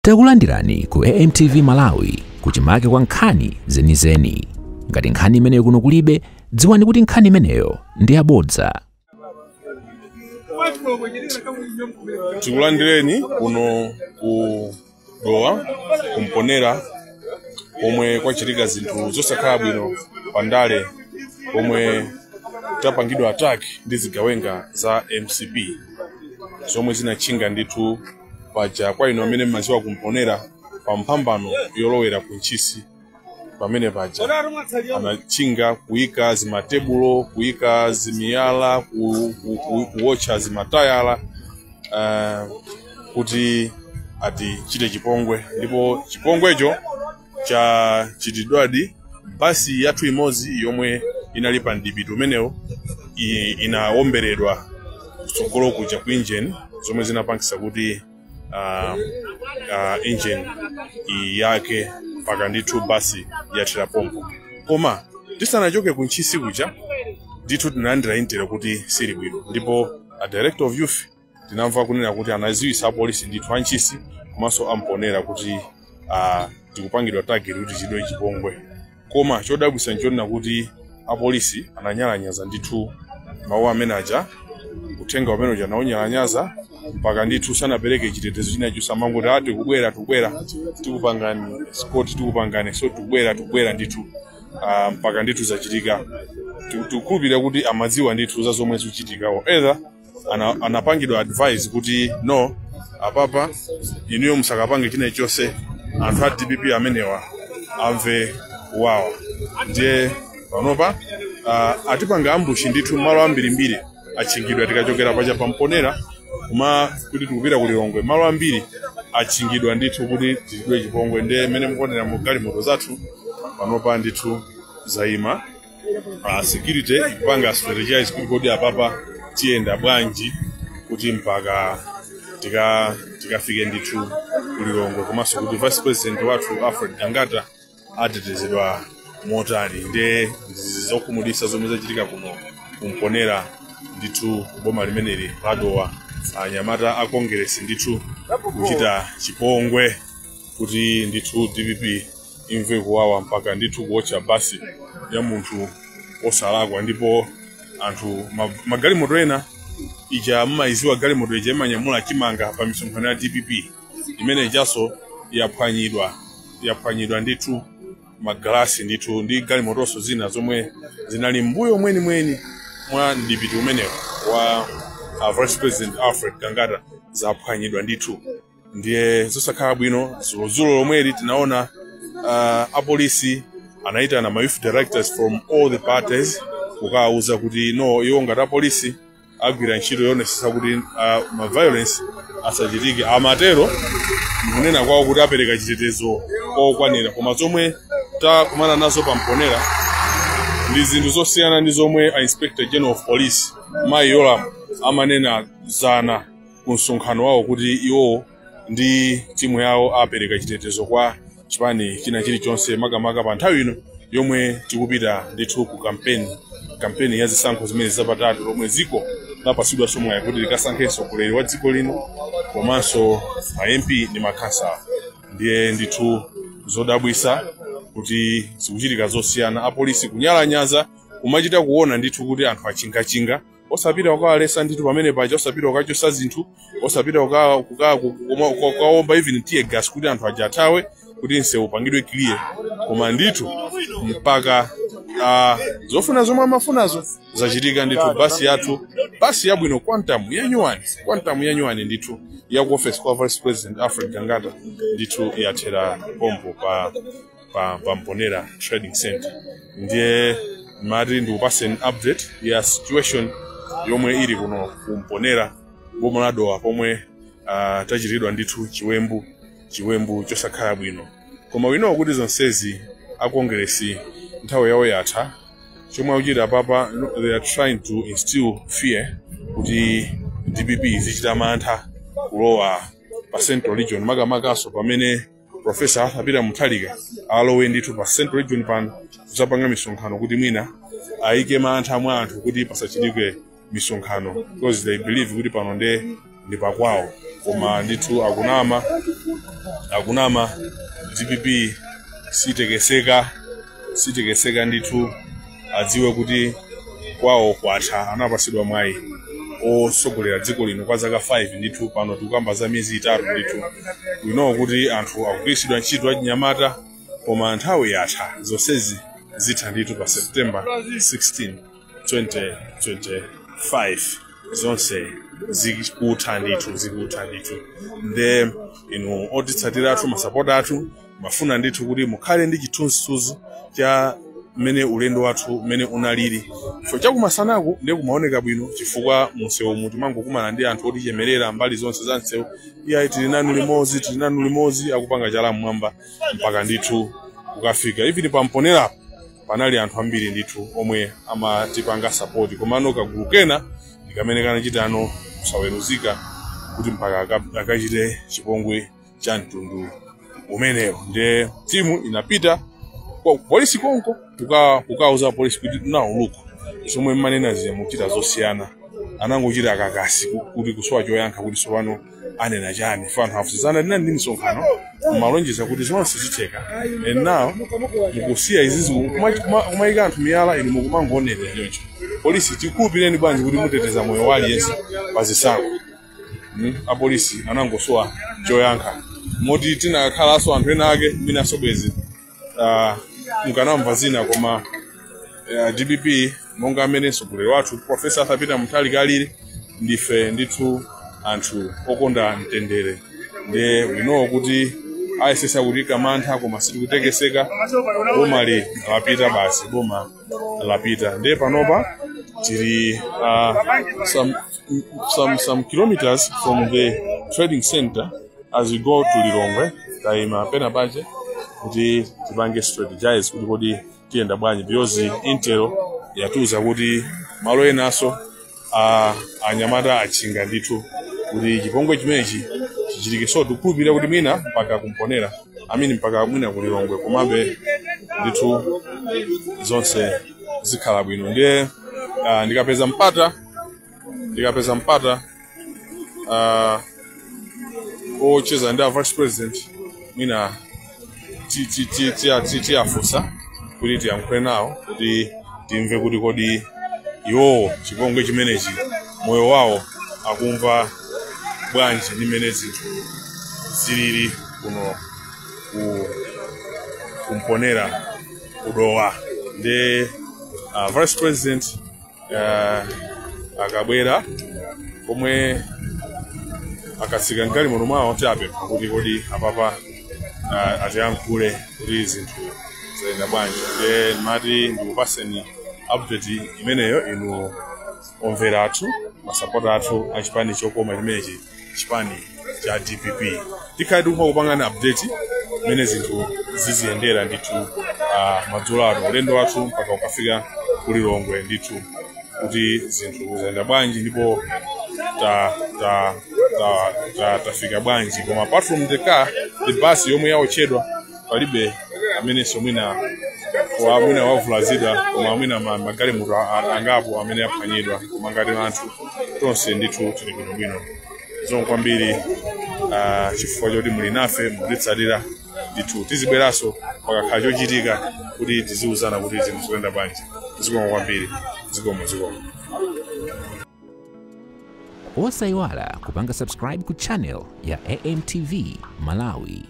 Takulandirani ku AMTV Malawi, kuchimake kwa nkhani zenizeni. Ngati nkhani imeneyo kuno kulibe, dziwani kuti nkhani imeneyo ndi yabodza. Tikulandireni kuno ku Dowa, kumponera, komwe kwachitika zinthu zosakhala bwino pandale, komwe tapangidwa attack ndi zigawenga za MCP zomwe zinatchinga ndithu paja. Kwa inu amene mmaziwa kumponera, pa mphambano yolowera ku Ntchisi pamene paja anatchinga, kuyika zimatebulo, kuyika zimiyala, kuwotcha zimatayala kuti atichite chipongwe. Ndipo chipongwecho chachitidwadi. Basi yathu imodzi yomwe inali pa mdipiti umenewo inawomberedwa kutsogolo kuja ku engine, zomwe zinapangisa kuti engine yake mpaka ndithu basi yathera pompo. Koma tisanachoke ku Ntchisi kuja ndithu tinalandira intel kuti sili bwino, ndipo a director of youth tinamva kunena kuti anaziwisa apolisi ndithu a Ntchisi komanso amponera kuti tikupangidwa target kuti chidwe chipongwe. Koma chodabwisa nchonena kuti apolisi ananyalanyaza ndithu mawu amene aja, uthenga umene uja anawunyalanyaza, mpaka ndithu sanapereke chitetezo chinacho. Samangoti ati tikubwera, tikubwera, tikupangani escort, tikupangani, so tikubwera, tikubwera ndithu, mpaka ndithu zachitika. Tikukhulupirira kuti amadziwa ndithu za zomwe zikuchitikawo, either anapangidwa advice kuti no, apapa inuyo musakapange china chonse, anthu a DPP amenewa amve kuwawa. Ndiye panopa atipanga ambush ndithu, malo ambirimbiri atchingidwa. Tikachokera paja pamponera kuma kuti tikupita ku Lilongwe, malo ambiri atchingidwa ndithu kuti tichitidwe chipongwe. Ndiye mmene mukuonera mu galimoto zathu panopa ndithu zayima, security ikupanga strategize kuti kodi apapa tiyenda bwanji kuti mpaka tikafike ndithu ku Lilongwe, komanso kuti vice president wathu Alfred Gangata atetezedwa motani. Ndiye zokhumudwitsa zomwe zachitika kuno kumponera ndithu, boma limeneli la Dowa, anyamata a Kongeresi ndithu kuchita chipongwe kuti ndithu DPP imve kuwawa, mpaka ndithu kuotcha basi ya munthu osalakwa. Ndipo anthu magalimoto ena ija mmayiziwa, galimoto ija imanyamula chimanga pa misonkhano ya DPP, imene ijaso yaphwanyidwa, yaphwanyidwa ndithu magalasi ndithu, ndi galimotonso zina zomwe zinali mbuyo mwenimweni mwa mdipiti umenewo wa vice president Alfred Gangata zaphwanyidwa ndithu. Ndiye zosakhala bwino. Zulozulu lomweli tinaona apolisi anayitana ma youth directors from all the parties kukawuza kuti no, iwo ngati apolisi agwira ntchito yoonetsetsa kuti ma violence asachitike. Amatero ndikunena kwawo kuti apereka chitetezo kokwanira, koma zomwe takumana nazo pamponera ndi zinthu zosiyana ndi zomwe a Inspector General of Police Mayi Yolam amanena zana ku msonkhano wawo, kuti iwo ndi timu yawo apereka chitetezo kwa chipani china chilichonse, makamaka pa nthawi ino yomwe tikupita ndithu ku kampeni ya zisankho zimene zapatatu, lomwe dziko lapasidwanso mwayi kuti likasankhe mtsogoleri wa dziko lino komanso ma MP ndi makhansala. Ndiye ndithu zodabwisa kuti zikuchitika zosiyana, apolisi kunyalanyaza, kumachita kuona ndithu kuti anthu achingachinga, osapita kukawalesa ndithu pamene paja, osapita kukachosa zinthu, osapita kukaomba even tear gas kuti anthu aja athawe, kuti msewu upangidwe clear. Koma ndithu mpaka zofuna zomwe amafunazo zachitika ndithu. Basi yathu, basi yabwino, Quantum yanyuwani, Quantum yanyuwani ndithu ya ku office kwa vice president Alfred Gangata ndithu yathera pompo pa Mponera Trading Center. Ndiye mati ndikupaseni update ya situation yomwe ili kuno kumponera, boma la Dowa, pomwe tachitidwa ndithu chiwembu, chiwembu chosakhala bwino. Koma winowo kuti zonsezi akongeresi nthawi yawo yatha. Chomwe akuchita papa, no, they are trying to instill fear kuti DPP zichita mantha kulowa pa Central Region, makamakaso pamene Professor Arthur Peter Mutharika alowe ndithu pa Central Region pano kuzapanga misonkhano, kuti mwina ayike mantha mwa anthu kuti pasachitike misonkhano, because they believe kuti pano nde ndi pakwawo. Koma ndithu akunama. Akunama. DPP sitekeseka ndithu. Adziwe kuti kwawo kwatha. Anapasidwa mwayi osogolera dziko lino kwa zaka 5 ndithu. Pano tikukamba za miyezi 3 ndithu. We know kuti anthu akugwiritsidwa ntchito achinyamata, koma nthawi yatha. Zonsezi zitha ndithu pa September 16 2025. Zonse zikutha ndithu, zikutha ndithu. Nde inu otitsatira athu, masapota athu, mafuna ndithu kuti mukhale ndi chithunzithunzi cha mmene ulendo wathu mmene unalili. Chifukwa chakumasanaku ndiye kumaoneka bwino, chifukwa munsewu timangokumana ndi anthu otichemerera mbali zonse za msewu: "Iyayi, tili nanu limodzi, tili nanu limodzi," akupanga chala mmwamba mpaka ndithu kukafika even pamponerapo. Panali anthu ambiri ndithu omwe amatipanga support, komano kagulu kena ndi kamene kanachitano kusaweruzika kuti mpaka akachite chipongwe cha mtundu umenewo. Ndiye timu inapita kwa polisi konko kukauza polisi kuti, "Now look, zomwe mmanena zija mukuchita zosiyana." Anangochita kakasi kuti kusowa choyankha, kuti tsopano anena chani. Fano afusizana tinali ndi misonkhano, malonjeza kuti zonse zitheka, and now mukusiya izizi, kumayika anthu miyala, inu mukumangoonera choncho. Polisi, tikukhulupireni bwanji kuti muteteza moyo wa aliyense pa zisankho? Apolisi anangosowa choyankha, moti tinakhalanso anthu ena ake mwinanso bwezi mukanamva zina. Koma DPP, monga amene mtsogoleri wathu Professor Arthur Peter Mutharika alili, ndife ndithu anthu okonda mtendere. Ndiye we know kuti ayesesa kutika mantha, koma sitikutekeseka. Boma li lapita basi, boma lapita. Ndiye panopa tili some kilometers from the trading center as we go to Lilongwe. Tayima pena pache kuti tipange strategize kuti kodi tiyenda bwanji, because intel yatiuza kuti malo enaso anyamata achinga ndithu kuti chipongwe chimenechi chichitike. So tikukhulupirira kuti mwina mpaka kumponera, amini mpaka mwina kulilongwe, komabe ndithu zonse zikhala bwino. Ndiye ndikapeza mpata ocheza ndi a vice president, mwina tiyafunsa kuti tiyankhule nawo kuti timve kuti kodi iwowo chipongwe chimenechi moyo wawo akumva bwanji ndi mmene zinthu zilili kuno kumponera kudowa. Ndi vice president akabwera pomwe akatsika mgalimoto mwawo, tiapempha kuti kodi apapa atiyankhule kuti zinthu zayenda bwanji. Ndiye ndimati ndikupaseni update imeneyo, inu omvera athu, masapota athu a chipani chokoma chimenechi, chipani cha DPP. Tikhale tikupha kupangana update mmene zinthu ziziyendera ndithu madzulo ano, ulendo wathu mpaka ukafika kulilongwe ndithu, kuti zinthu zayenda bwanji ndipo ta ta ta ta tafika bwanji. Koma apart from the car, the bus yomwe yaotchedwa, palibe amenenso mwina mwina wavulazidwa, koma mwina magalimoto angapo amene aphwanyidwa. Koma ngati anthu tonse ndithu tili bwinobwino. Zikomo kwambiri chifukwa choti muli nafe, mukutitsatira ndithu. Tizibweranso pakakhala chochitika kuti tiziuzana kuti zinthu zikuyenda bwanji. Zikomo kwambiri, zikomo, zikomo. Osayiwala kupanga subscribe ku channel ya AMTV Malawi.